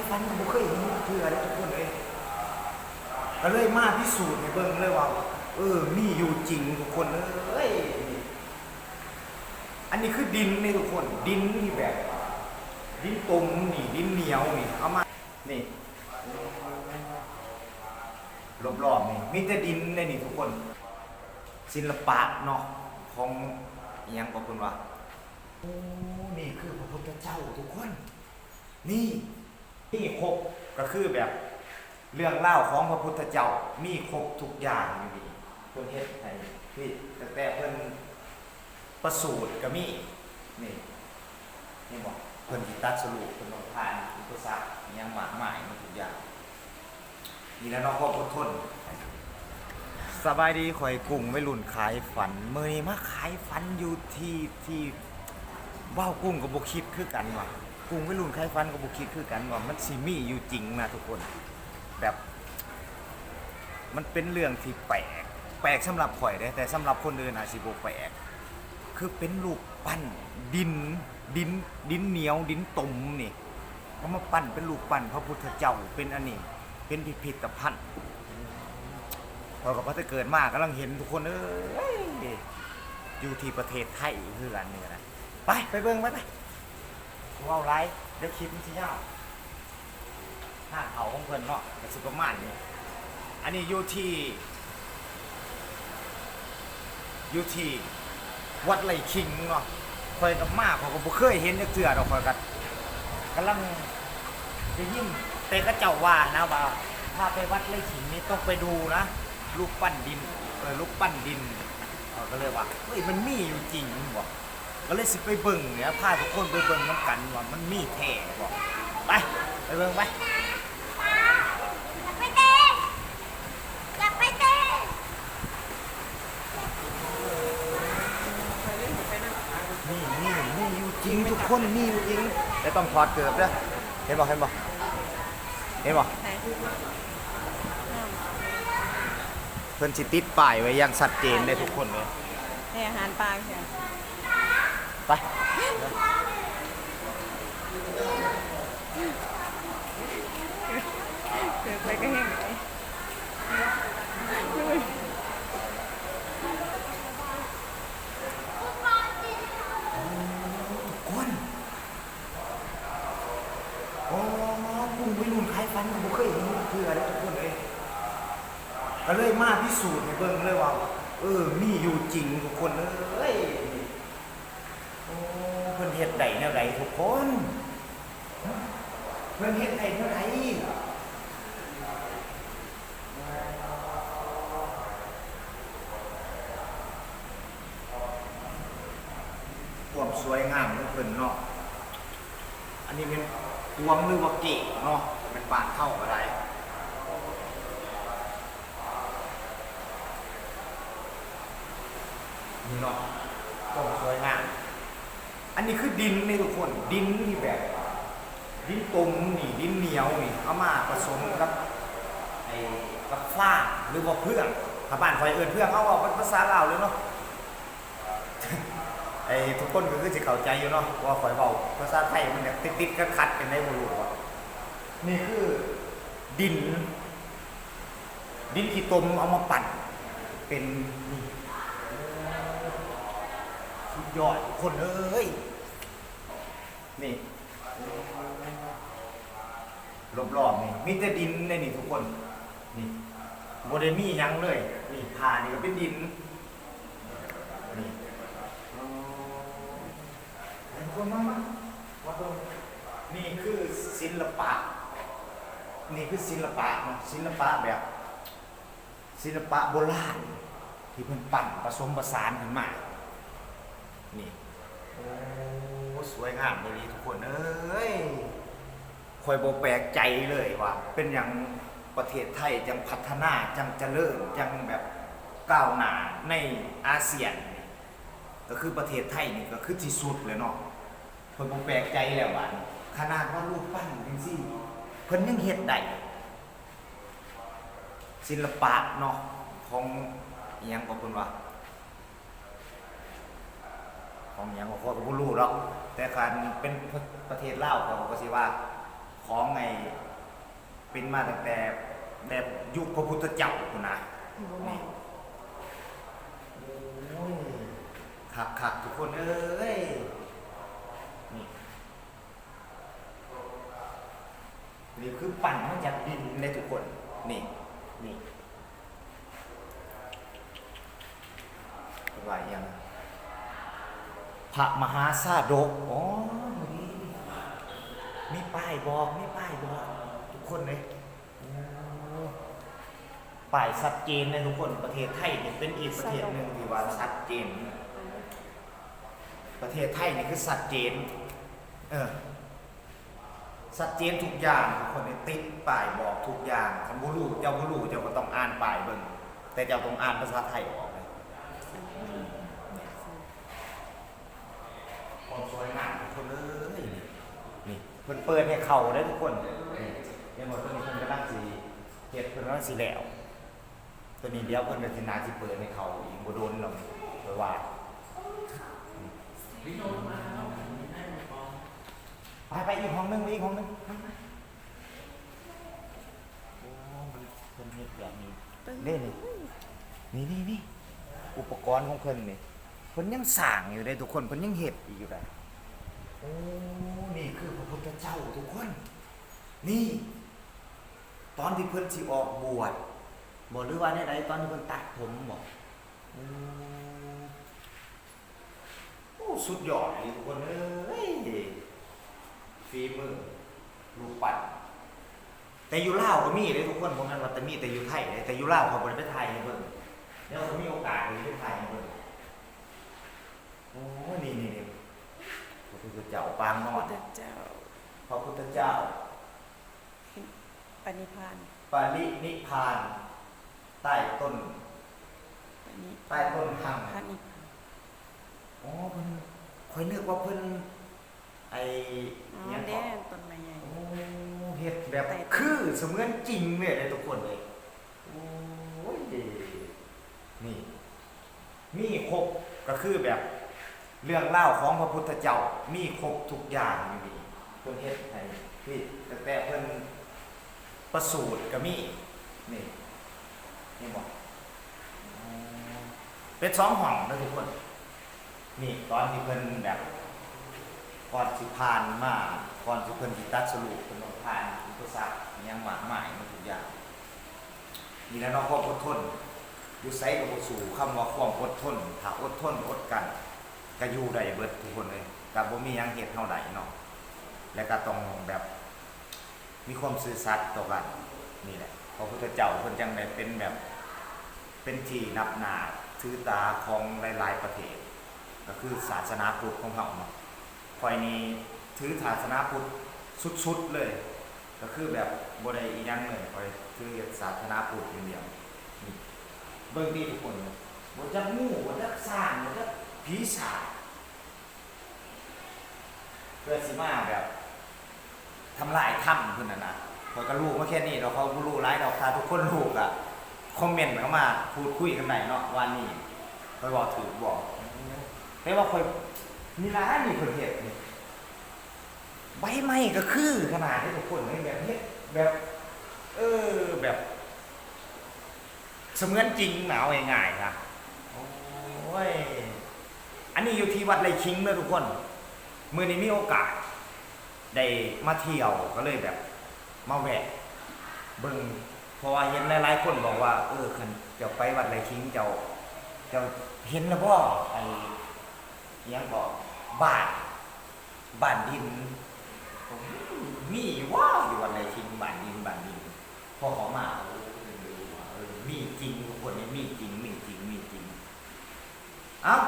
ຝັນກໍບໍ່ເຄີຍເຫັນເທື່ອເດ້ທຸກຄົນເອີຍ. ກໍເລີຍມາພິສູດໃຫ້ເບິ່ງເລີຍວ່າ ເອີ ມີຢູ່ຈິງທຸກຄົນເອີຍ. ອັນນີ້ຄືດິນເດ້ທຸກຄົນ ດິນທີ່ແບບ ດິນຕົມນີ້ ດິນໜຽວນີ້ ເອົາມາ ນີ້ ລອບໆນີ້ ມີແຕ່ດິນເດ້ນີ້ທຸກຄົນ. ສິລະປະເນາະ ຂອງ ອີ່ຫຍັງກໍເພິ່ນວ່າ ໂອ້ ນີ້ຄືພະພຸດທະເຈົ້າທຸກຄົນ. ນີ້ ມີຄົບ ກໍຄືແບບເລື່ອງລາວຂອງພະພຸດທະເຈົ້າ ມີຄົບທຸກຢ່າງຢູ່ນີ້. ເພິ່ນເຮັດໃຫ້ ນີ້ ຕັ້ງແຕ່ເພິ່ນປະສູດກໍມີ ນີ້ ເຫັນບໍ່? ເພິ່ນຊິຕັດສະຫຼຸບ ເພິ່ນຕ້ອງຜ່ານອຸປະສັກອີ່ຫຍັງມາກມາຍ ໝົດທຸກຢ່າງ. ນີ້ແຫຼະເນາະ ຄວາມອົດທົນ. ສະບາຍດີ ຂ້ອຍກຸ້ງໄວລຸ້ນຂາຍຝັນ. ມື້ນີ້ມາຂາຍຝັນຢູ່ທີ່ ທີ່ ເວົ້າກຸ້ງກໍບໍ່ຄິດຄືກັນວ່າ ກຸ້ງໄວລຸ້ນຂາຍຝັນກໍບໍ່ຄິດຄືກັນວ່າມັນຊິມີຢູ່ຈິງນະທຸກຄົນ. ແບບ ມັນເປັນເລື່ອງທີ່ແປກ ແປກສຳລັບຂ້ອຍເດ້ ແຕ່ສຳລັບຄົນອື່ນອາດຊິບໍ່ແປກ. ຄືເປັນຮູບປັ້ນດິນ ດິນ ດິນໜຽວ ດິນຕົມນີ້ ເອົາມາປັ້ນເປັນຮູບປັ້ນພະພຸດທະເຈົ້າ ເປັນອັນນີ້ ເປັນພິພິທະພັນ. ຂ້ອຍກໍວ່າແຕ່ເກີດມາກຳລັງເຫັນທຸກຄົນເອີຍ ຢູ່ທີ່ປະເທດໄທຄືກັນນີ້ນະ. ໄປ ໄປເບິ່ງໄປ ໄປ ເວົ້າຫຼາຍ ດຽວຄລິບມັນຊິຍາວ. ທາງເຂົ້າຂອງເພິ່ນເນາະ ກໍຊິປະມານນີ້. ອັນນີ້ຢູ່ທີ່ ຢູ່ທີ່ວັດໄລ່ຂິງເນາະ. ຂ້ອຍກໍມາ ຂ້ອຍກໍບໍ່ເຄີຍເຫັນຈັກເທື່ອດອກ. ຂ້ອຍກໍກຳລັງໄດ້ຍິນແຕ່ເຂົາເຈົ້າວ່ານະ ວ່າຖ້າໄປວັດໄລ່ຂິງນີ້ຕ້ອງໄປດູນະ ຮູບປັ້ນດິນ ເອີ ຮູບປັ້ນດິນ. ຂ້ອຍກໍເລີຍວ່າ ເອີຍ ມັນມີຢູ່ຈິງບໍ່? ກໍເລີຍຊິໄປເບິ່ງນີ້ ພາທຸກຄົນໄປເບິ່ງນຳກັນວ່າມັນມີແທ້ບໍ່. ໄປ ໄປເບິ່ງໄປ. ຢາກໄປເຕະ ຢາກໄປເຕະ. ນີ້ ນີ້ ມີຢູ່ຈິງທຸກຄົນ ມີຢູ່ຈິງ ແຕ່ຕ້ອງຖອດເກີບເດີ. ເຫັນບໍ່ ເຫັນບໍ່ ເຫັນບໍ່? ເພິ່ນຊິຕິດປ້າຍໄວ້ຢ່າງຊັດເຈນເດ້ທຸກຄົນເອີຍ. ໃຫ້ອາຫານປາເທື່ອ ໄປ ເກີດໄປກໍແຮງໄປ. ໂອ້ ທຸກຄົນ ອໍ ກຸ່ມໄວລຸ້ນຂາຍຝັນກໍບໍ່ເຄີຍເຫັນເທື່ອເດ້ທຸກຄົນເອີຍ. ກໍເລີຍມາພິສູດໃຫ້ເບິ່ງເລີຍວ່າ ເອີ ມີຢູ່ຈິງທຸກຄົນເອີຍ. ໂອ້ ເພິ່ນເຮັດໄດ້ແນວໃດທຸກຄົນ? ເພິ່ນເຮັດໄດ້ແນວໃດ? ຄວາມສວຍງາມຂອງເພິ່ນເນາະ. ອັນນີ້ແມ່ນກວາງ ຫຼືວ່າເກ້ງເນາະ ແມ່ນບ້ານເຮົາກໍໄດ້. ນີ້ເນາະ ຄວາມສວຍງາມ. ອັນນີ້ຄືດິນເດ້ທຸກຄົນ ດິນທີ່ແບບ ດິນຕົມນີ້ ດິນໜຽວນີ້ ເອົາມາປະສົມກັບ ໄອ້ ກັບຟາງ ຫຼືວ່າເຟືອງ. ຖ້າບ້ານຂ້ອຍເອີ້ນເຟືອງ ເອົາເວົ້າເປັນພາສາລາວເລີຍເນາະ. ໄອ້ ທຸກຄົນກໍຄືຊິເຂົ້າໃຈຢູ່ເນາະ ເພາະວ່າຂ້ອຍເວົ້າພາສາໄທມັນແບບຕິດໆຂັດໆ ຈັ່ງໃດບໍ່ຮູ້. ນີ້ຄືດິນ ດິນຂີ້ຕົມເອົາມາປັ້ນເປັນ ນີ້ ສຸດຍອດທຸກຄົນເອີຍ. ນີ້ ລອບໆນີ້ ມີແຕ່ດິນເດ້ນີ້ທຸກຄົນ. ນີ້ ບໍ່ໄດ້ມີຫຍັງເລີຍ. ນີ້ ຜ້ານີ້ກໍເປັນດິນ. ນີ້ ໃຫ້ທຸກຄົນມາ ມາ ມາເບິ່ງ. ນີ້ຄືສິລະປະ ນີ້ຄືສິລະປະເນາະ ສິລະປະແບບ ສິລະປະໂບລານທີ່ເພິ່ນປັ້ນປະສົມປະສານຂຶ້ນມາ. ນີ້ ໂອ້ ສວຍງາມອີ່ຫຼີທຸກຄົນເອີຍ. ຂ້ອຍບໍ່ແປກໃຈເລີຍວ່າເປັນຫຍັງປະເທດໄທຈັ່ງພັດທະນາ ຈັ່ງຈະເລີນ ຈັ່ງແບບກ້າວໜ້າໃນອາຊຽນ. ກໍຄືປະເທດໄທນີ້ກໍຄືທີ່ສຸດແລ້ວເນາະ. ຂ້ອຍບໍ່ແປກໃຈແລ້ວບາດນີ້ ຂະໜາດວ່າຮູບປັ້ນຈັ່ງຊີ້ ເພິ່ນຍັງເຮັດໄດ້. ສິລະປະເນາະ ຂອງອີ່ຫຍັງກໍເພິ່ນວ່າ ຂອງຫຍັງກໍຂ້ອຍກໍບໍ່ຮູ້ດອກ ແຕ່ຄັນເປັນປະເທດລາວ ຂ້ອຍກໍຊິວ່າຂ ຂອງໄອ້ ເປັນມາຕັ້ງແຕ່ແບບຍຸກພະພຸດທະເຈົ້າພຸ້ນນະ. ນີ້ ໂອ້ຍ ຄັກໆ ທຸກຄົນເອີຍ. ນີ້ ນີ້ຄືປັ້ນມາຈາກດິນເດ້ທຸກຄົນ. ນີ້ ນີ້ ເພິ່ນວ່າອີ່ຫຍັງ ພະມະຫາຊາດົກ. ອໍ ນີ້ ມີປ້າຍບອກ ມີປ້າຍບອກທຸກຄົນເດ້. ໂອ້ ປ້າຍຊັດເຈນເດ້ທຸກຄົນ. ປະເທດໄທນີ້ເປັນອີກປະເທດໜຶ່ງທີ່ວ່າຊັດເຈນ. ປະເທດໄທນີ້ຄືຊັດເຈນ ເອີ ຊັດເຈນທຸກຢ່າງ. ທຸກຄົນນີ້ຕິດປ້າຍບອກທຸກຢ່າງ. ຄັນບໍ່ຮູ້ ເຈົ້າບໍ່ຮູ້ ເຈົ້າກໍຕ້ອງອ່ານປ້າຍເບິ່ງ ແຕ່ເຈົ້າຕ້ອງອ່ານພາສາໄທອອກເດ້. ຄວາມສວຍງາມທຸກຄົນເອີຍ. ນີ້ ນີ້ ເພິ່ນເປີດໃຫ້ເຂົ້າເດ້ທຸກຄົນ. ນີ້ ເຫັນບໍ່ ຕົວນີ້ເພິ່ນກຳລັງຊິເຮັດ ເພິ່ນກຳລັງຊິແລ້ວ. ຕົວນີ້ດຽວເພິ່ນກໍຊິ ໜ້າຊິເປີດໃຫ້ເຂົ້າອີກບໍ່ດົນດອກ ຂ້ອຍວ່າ. ໄປ ໄປອີກຫ້ອງໜຶ່ງ ໄປອີກຫ້ອງໜຶ່ງ. ໂອ້ ມັນ ເພິ່ນເຮັດແບບນີ້ເດ້ນີ້. ນີ້ໆໆ ອຸປະກອນຂອງເພິ່ນນີ້ ເພິ່ນຍັງສ້າງຢູ່ເດ້ທຸກຄົນ ເພິ່ນຍັງເຮັດອີກຢູ່ເດ້. ໂອ້ ນີ້ຄືພະພຸດທະເຈົ້າທຸກຄົນ. ນີ້ ຕອນທີ່ເພິ່ນຊິອອກບວດບໍ ຫຼືວ່າແນວໃດ ຕອນທີ່ເພິ່ນຕັດຜົມບໍ? ໂອ້ ໂອ້ ສຸດຍອດອີ່ຫຼີທຸກຄົນເອີຍ ຝີມືຮູບປັ້ນ. ແຕ່ຢູ່ລາວກໍມີເດ້ທຸກຄົນ ບໍ່ແມ່ນວ່າແຕ່ມີແຕ່ຢູ່ໄທເດ້. ແຕ່ຢູ່ລາວເຂົາບໍ່ໄດ້ໄປຖ່າຍໃຫ້ເບິ່ງ ດຽວເຂົາມີໂອກາດເຂົາຊິໄປຖ່າຍໃຫ້ເບິ່ງ. ໂອ້ ນີ້ໆໆ ພະພຸດທະເຈົ້າປາງນອນ ພະພຸດທະເຈົ້າ ພະພຸດທະເຈົ້າ ປະນິພານ ປະລິນິພານ ໃຕ້ຕົ້ນ ປະນິພານ ໃຕ້ຕົ້ນຮັງ ພະນິພານ. ອໍ ເພິ່ນ ຂ້ອຍນຶກວ່າເພິ່ນ ໄອ້ ອໍ ຫຍັງເກາະ ແດງຕົ້ນໄມ້ໃຫຍ່. ໂອ້ ເຮັດແບບ ໃຕ້ຕົ້ນ ຄືສະເໝືອນຈິງເລີຍເດ້ທຸກຄົນເອີຍ. ໂອ້ຍ ນີ້ ມີຄົບ ກໍຄືແບບເລື່ອງລາວຂອງພະພຸດທະເຈົ້າ ມີຄົບທຸກຢ່າງຢູ່ນີ້. ເພິ່ນເຮັດໃຫ້ ນີ້ ຕັ້ງແຕ່ເພິ່ນປະສູດກໍມີ. ນີ້ ເຫັນບໍ່? ເປັນສອງຫ້ອງເດີທຸກຄົນ. ນີ້ ຕອນທີ່ເພິ່ນແບບ ກ່ອນຊິຜ່ານມາ ກ່ອນທີ່ເພິ່ນຊິຕັດສະຮູ້ ເພິ່ນຕ້ອງຜ່ານອຸປະສັກຫຍັງມາກມາຍໝົດທຸກຢ່າງ. ນີ້ແຫຼະເນາະ ຄວາມອົດທົນ ຢູ່ໃສກໍບໍ່ສູ້ຄຳວ່າຄວາມອົດທົນ. ຖ້າອົດທົນອົດກັ້ນ ກໍຢູ່ໄດ້ເບິດທຸກຄົນເອີຍ. ກໍບໍ່ມີຫຍັງເຮັດເຮົາໄດ້ເນາະ ແລະ ກໍຕ້ອງແບບ ມີຄວາມຊື່ສັດຕໍ່ກັນ. ນີ້ແຫຼະ ພະພຸດທະເຈົ້າເພິ່ນຈັ່ງໄດ້ເປັນແບບ ເປັນທີ່ນັບໜ້າຖືຕາຂອງຫຼາຍໆປະເທດ ກໍຄືສາສະໜາພຸດຂອງເຮົາເນາະ. ຂ້ອຍນີ້ຖືສາສະໜາພຸດສຸດໆເລີຍ ກໍຄືແບບບໍ່ໄດ້ອີ່ຫຍັງເລີຍ ຂ້ອຍຖືສາສະໜາພຸດຢ່າງດຽວ. ນີ້ ເບິ່ງຕິທຸກຄົນ ບໍ່ຈັກງູ ບໍ່ຈັກຊ້າງ ບໍ່ຈັກຜີສາງ ເພື່ອຊິມາແບບທຳລາຍທຳເພິ່ນຫັ້ນນະ. ຂ້ອຍກໍຮູ້ມາແຄ່ນີ້ດອກ ຂ້ອຍບໍ່ຮູ້ຫຼາຍດອກ. ຖ້າທຸກຄົນຮູ້ກໍຄອມເມັນເຂົ້າມາພູດຄຸຍກັນໄດ້ເນາະ ວ່ານີ້ຂ້ອຍເວົ້າຖືກບໍ່? ແຕ່ວ່າຂ້ອຍ ນີ້ລະ ນີ້ເພິ່ນເຮັດນີ້ ໃບໄມ້ກໍຄືຂະໜາດເດ້ທຸກຄົນ ແບບເຮັດແບບ ເອີ ແບບ ສະເໝືອນຈິງນະ ເອົາງ່າຍໆນະ. ໂອ້ຍ ອັນນີ້ຢູ່ທີ່ວັດໄລ່ຂິງເດີທຸກຄົນ. ມື້ນີ້ມີໂອກາດໄດ້ມາທ່ຽວ ກໍເລີຍແບບມາແວະເບິ່ງ ເພາະວ່າເຫັນຫຼາຍໆຄົນບອກວ່າ ເອີ ຄັນເຈົ້າໄປວັດໄລ່ຂິງ ເຈົ້າ ເຈົ້າເຫັນແລ້ວບໍ່ ໄອ້ ອີ່ຫຍັງເກາະ ບ້ານ ບ້ານດິນ ມີຢູ່ຫວາ ຢູ່ວັດໄລ່ຂິງ ບ້ານດິນ ບ້ານດິນ. ພໍເຂົ້າມາ ໂອ້ ເອີ ມີຈິງທຸກຄົນ ມີຈິງ ມີຈິງ ມີຈິງ. ເອົ້າ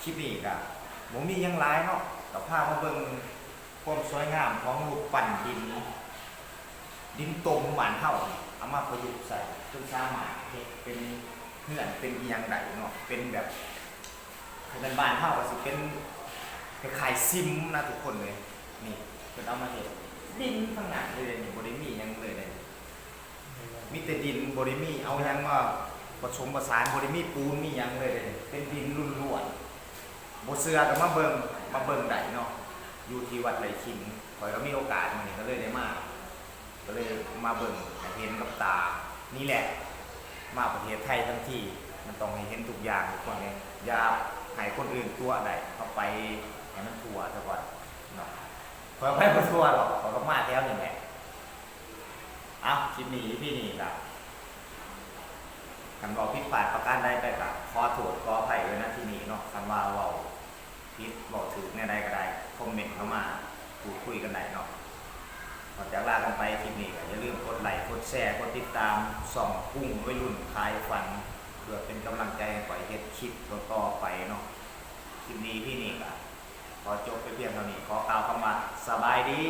ຄລິບນີ້ກະບໍ່ມີຫຍັງຫຼາຍເນາະ ກະພາມາເບິ່ງຄວາມສວຍງາມຂອງຮູບປັ້ນດິນ ດິນຕົມບ້ານເຮົາ ເອົາມາປະຍຸກໃສ່ ເພິ່ນສາມາດເຮັດເປັນເຮືອນເປັນອີ່ຫຍັງໄດ້ເນາະ ເປັນແບບ ຄືແມ່ນບ້ານເຮົາກໍຊິເປັນຄ້າຍໆຊິມນະທຸກຄົນເອີຍ. ນີ້ເພິ່ນເອົາມາເຮັດດິນທັງນັ້ນເລີຍເດ້ນີ້ ບໍ່ໄດ້ມີຫຍັງເລີຍເດ້ນີ້ ມີແຕ່ດິນ ບໍ່ໄດ້ມີເອົາຫຍັງມາປະສົມປະສານ ບໍ່ໄດ້ມີປູນມີຫຍັງເລີຍເດ້ນີ້ ເປັນດິນລ້ວນໆ. ບໍ່ເຊື່ອກໍມາເບິ່ງ ມາເບິ່ງໄດ້ເນາະ. ຢູ່ທີ່ວັດໄລ່ຂິງ. ຂ້ອຍກໍມີໂອກາດມື້ນີ້ ກໍເລີຍໄດ້ມາ ກໍເລີຍມາເບິ່ງໃຫ້ເຫັນກັບຕາ. ນີ້ແຫຼະ ມາປະເທດໄທທັງທີ ມັນຕ້ອງໃຫ້ເຫັນທຸກຢ່າງທຸກຄົນເດ້. ຢ່າໃຫ້ຄົນອື່ນຕົວະໄດ້ ເຮົາໄປໃຫ້ມັນທົ່ວຊະກ່ອນເນາະ. ຂ້ອຍໄປບໍ່ທົ່ວດອກ ຂ້ອຍກໍມາແຖວນີ້ແຫຼະ. ເອົ້າ ຄລິບນີ້ ອີພີນີ້ກໍ ຄັນເວົ້າຜິດພາດປະການໃດໄປກໍຂໍໂທດຂໍອະໄພໄວ້ນະທີ່ນີ້ເນາະ. ຄັນວ່າເວົ້າຜິດເວົ້າຖືກແນວໃດກໍໄດ້ ຄອມເມັນເຂົ້າມາ ພູດຄຸຍກັນໄດ້ເນາະ. ກ່ອນຈາກລາກັນໄປຄລິບນີ້ ກໍຢ່າລືມກົດໄລ ກົດແຊ ກົດຕິດຕາມຊ່ອງກຸ້ງໄວລຸ້ນຂາຍຝັນ ເພື່ອເປັນກຳລັງໃຈໃຫ້ຂ້ອຍເຮັດຄລິບຕໍ່ໆໄປເນາະ. ຄລິບນີ້ ອີພີນີ້ ກໍຂໍຈົບໄປພຽງເທົ່ານີ້ ຂໍກ່າວຄຳວ່າ ສະບາຍດີ.